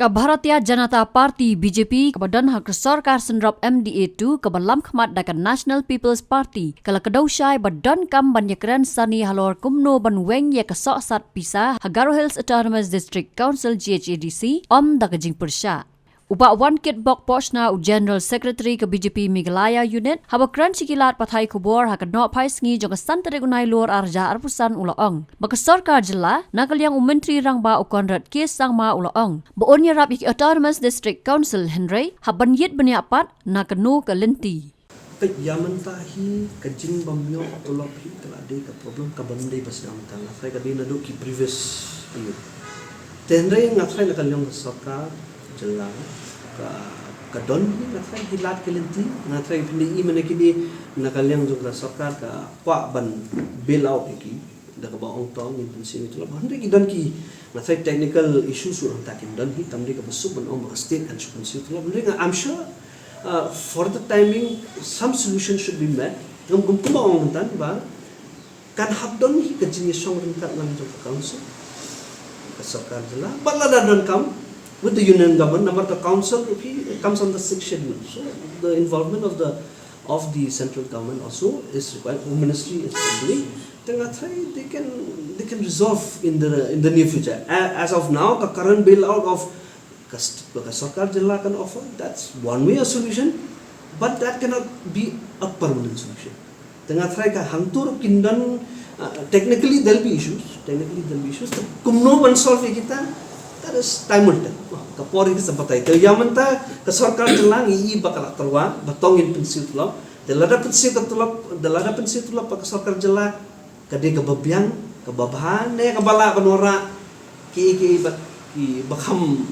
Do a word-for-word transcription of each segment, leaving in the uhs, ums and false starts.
Ka Bharatiya Janata Party, B J P, kaba don ha ka sorkar synrop M D A two, kaba lam khmat da ka National People's Party, ka la kdew shai ba donkam ban ïakren sani halor kumno ban weng ïa ka sohsat pisa ha Garo Hills Autonomous District Council, G H A D C, ym da ka jingpyrshah. U Bah Wankitbok Pohshna, u General Secretary ka B J P Meghalaya Unit, haba kren sha ki lad pathai khubor ha ka nohphai sngi jong ka san tarik u Nailur arhajar arphew san, u la ong ba ka sorkar jylla, na ka liang u Myntri Rangbah u Conrad K Sangma, u la ong ba un ïarap ïa ki Autonomous District Council, hynrei hap ban ïit bniah pat na kano ka lynti. Peit, ïa mynta hi ka jingbym ïoh tulop hi ka la dei ka problem kaba ym dei ba sdang mynta, nga tharai ka dei naduh ki previous year. Te hynrei nga tharai na ka liang ka sorkar jylla, ka, ka don hi, nga tharai ki lad ki lynti, nga tharai phin da ïohi mynne kine na ka liang jong ka sorkar ka kwah ban bail out ïa ki da kaba ong to ngin pynsiew ïa ki tulop. Hynrei ki don ki, nga tharai technical issues ruh hangta kin don hi, kam dei kaba suk ban ong ba ka state kan shu pynsiew ïa ki tulop. Hynrei nga, I'm sure, uh, for the timing, some solution should be met. Ngam kum kumba ong mynta ba kan hap don hi ka jingïashong ryngkat lang jong ka council, ka sorkar jylla, bad lada donkam, with the union government, namar ka council, if he comes under six schedule. So the involvement of the, of the central government also is required, Home Ministry is probably, then I think they can, they can resolve in the, in the near future. A-, as of now, the current bailout of ka st-, ka sorkar jylla kan offer, that's one way a solution, but that cannot be a permanent solution. Te nga tharai ka hangtu ruh kin don, uh, technically there'll be issues, technically there'll be issues. Te kumno ban solve ïa kita, that is time will tell. Ka por hi ka sa batai. Te ïa mynta ka sorkar jylla ngi i ba ka la tyrwa, ba to ngin pynsiew tulop. Te lada pynsiew ka tulop, te lada pynsiew tulop ba ka sorkar jylla, ka dei kaba biang, kaba bha, ne kaba lah ban wanrah kiei kiei ba, kiba kham,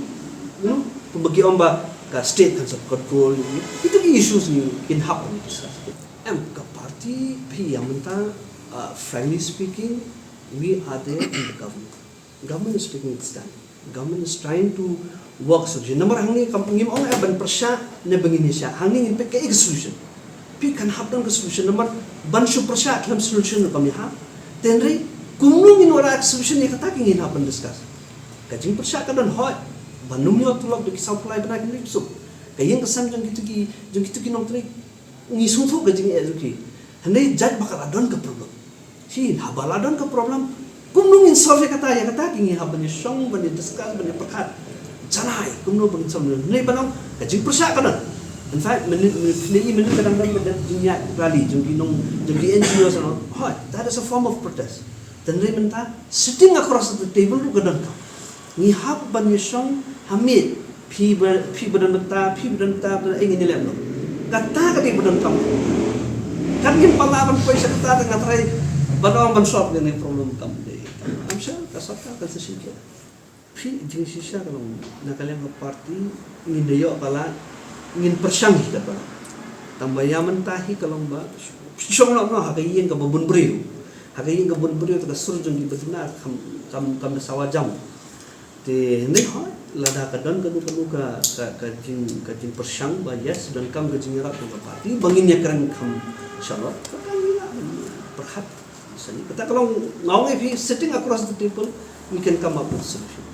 you know, kumba ki ong ba ka state kan sa control. Kita ki issues ngi kin hap ban discuss. Em, ka party phi ïa mynta, uh, frankly speaking, we are there in the government. Government is taking its time. Government is trying to work solution. Namar hangne kam ngim ong eh ban pyrshah ne ba ngin ïashah. Hangne ngin peit kaei ka solution. Phi kan hap don ka solution. Namar ban shu pyrshah khlem solution kam ïahap. Te hynrei kumno ngin wanrah ka solution, ïa kata ki ngin hap ban discuss. Ka jingpyrshah ka don, hooid, ban ym ïoh tulop da ki saw phew lai bnai kan dei suk. Ka ïing ka sem jong kitu ki, jong kitu ki nongtrei, ngi sngewthuh ka jingeh jong ki. Hynrei jait ba ka la don ka problem. Hi, haba la don ka problem, kumno ngin solve ïa kata, ïa kata ki ngi hap ban ïashong, ban ïa discuss, ban ïa pyrkhat. Janai, kumno ban ngin solve. Hynrei ban ong ka jingpyrshah ka don. In fact, mynne, mynne, mynne ka dang don ka jingïaid rally jong ki nong, jong ki N G Os and all. Hooid, that is a form of protest. Te hynrei mynta, sitting across the table ruh ka donkam. Ngi hap ban ïashong ha miet, phi ba, phi ba don bynta, phi ba don bynta, ba don, eh, ngin ïaleh noh. Kata ka dei ba donkam. Kan ngim pat lah ban poi sha kata, te nga tharai ban ong ban solve ïa kane ka problem kam dei. I'm sure ka sorkar kan sa shim khia. Phi, jingshisha ka long, na ka liang ka party, ngin da ïoh ka lad, ngin pyrshang hi katba lah. Tangba ïa mynta hi ka long ba shong noh noh ha ka ïing kaba bun briew. Ha ka ïing kaba bun briew, te ka sur jong ki ba duna kam, kam, kam da sawa jam. Te hynrei hooid, lada ka don kano kano ka, ka, ka jing, ka jingpyrshang ba yes, donkam ka jingïarap jong ka party ba ngin ïakren kham shalor, kata ngi lah ban pyrkhat. Sani, kata ka long, nga ong ïa phi, sitting across the table, we can come up with a solution.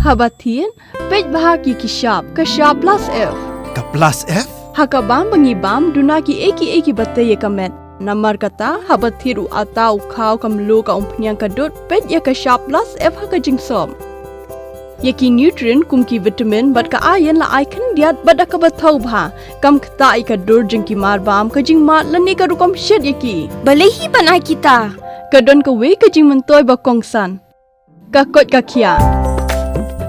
Haba thied, peit bha ïa ki shap, ka shap plus F. Ka plus F? Ha ka bam ba ngi bam, duna kiei kiei kiba tei ïa ka met. Namar kata, haba thied u atta u khaw, ka mluh, ka umphniang, ka dud, peit ïa ka shap plus F ha ka jingsop. Ïa ki nutrient kum ki vitamin bad ka iron la ai khyndiat bad da kaba thaw bha. Kam ktah ïa ka dur jong ki marbam, ka jingmad lane ka rukom shet ïa ki. Balei hi ban ai kita? Ka don kawei ka jingmyntoi ba kongsan. Ka koit ka khiah.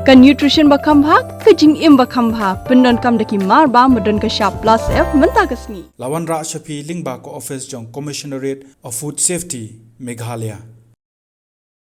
Ka nutrition ba kham bha, ka jingim ba kham bha. Pyndonkam da ki marbam ba don ka shap plus F mynta ka sngi. La wanrah sha phi lyngba ka office jong Commissionerate of Food Safety, Meghalaya.